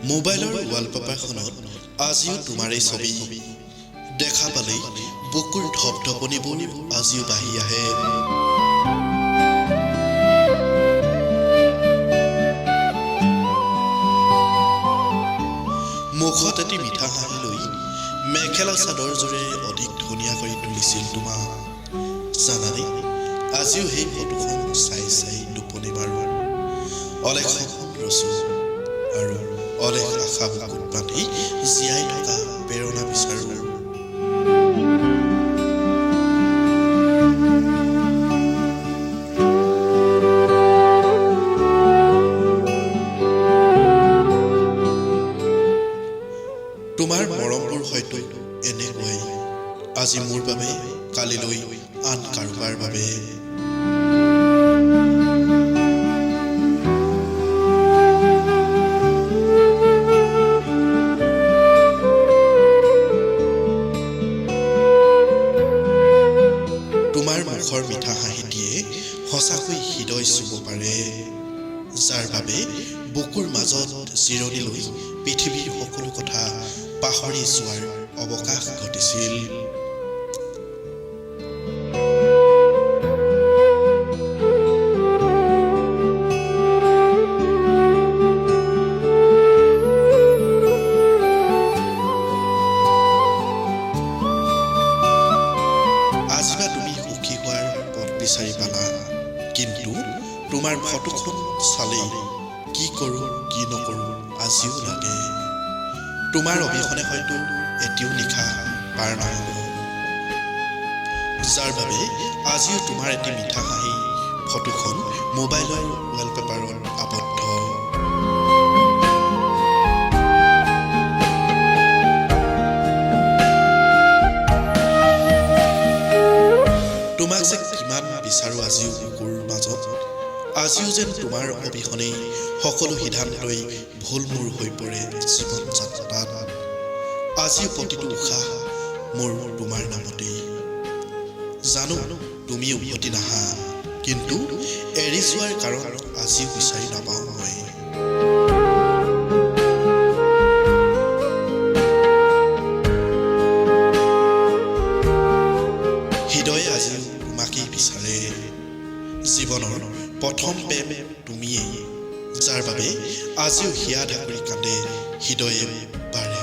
মোবাইলৰ ৱালপেপাৰখনত আজিও তোমাৰেই ছবি। দেখা পালেই বুকুৰ ধপধপনিবোৰ আজিও বাঢ়ি আহে। মুখত এটি মিঠা হাঁহি লৈ মেখেলা চাদৰযোৰে অধিক ধুনীয়া কৰি তুলিছিল তোমাক। জানানে, আজিও সেই ফটোখন চাই চাই টোপনি মাৰোঁ। অলেখ সপোন ৰচোঁ আৰু অলেখ আশা বুকুত বান্ধি জীয়াই থকা প্ৰেৰণা বিচাৰোঁ। তোমাৰ মৰমবোৰ হয়তো এনেকুৱাই, আজি মোৰ বাবে, কালিলৈ আন কাৰোবাৰ বাবে। তোমাৰ মুখৰ মিঠা হাঁহিটিয়ে সঁচাকৈ হৃদয় চুব পাৰে, যাৰ বাবে বুকুৰ মাজত জিৰণি লৈ পৃথিৱীৰ সকলো কথা পাহৰি যোৱাৰ অৱকাশ ঘটিছিল। আজিবা তুমি সুখী হোৱাৰ পথ বিচাৰি পালা, কিন্তু তোমাৰ ফটোখন চালেই কি কৰোঁ কি নকৰোঁ আজিও লাগে। তোমাৰ অবিহনে হয়তো এটিও নিশা পাৰ নহ'ব, যাৰ বাবে আজিও তোমাৰ এটি মিঠা হাঁহি ফটোখন মোবাইলৰ ৱালপেপাৰত আবদ্ধ। তোমাক যে কিমান বিচাৰোঁ আজিও বুকুৰ মাজত, আজিও যেন তোমাৰ অবিহনেই সকলো সিদ্ধান্তই ভুল মোৰ হৈ পৰে জীৱন যাত্ৰাত। আজিও প্ৰতিটো উশাহ মোৰ তোমাৰ নামতেই। জানো তুমি উভতি নাহা, কিন্তু এৰি যোৱাৰ কাৰণ আজিও বিচাৰি নাপাওঁ মই। হৃদয়ে আজিও তোমাকেই বিচাৰে। জীৱনৰ প্ৰথম প্ৰেম তুমিয়েই, যাৰ বাবে আজিও হিয়া ঢাকুৰি কান্দে হৃদয়ে বাৰে।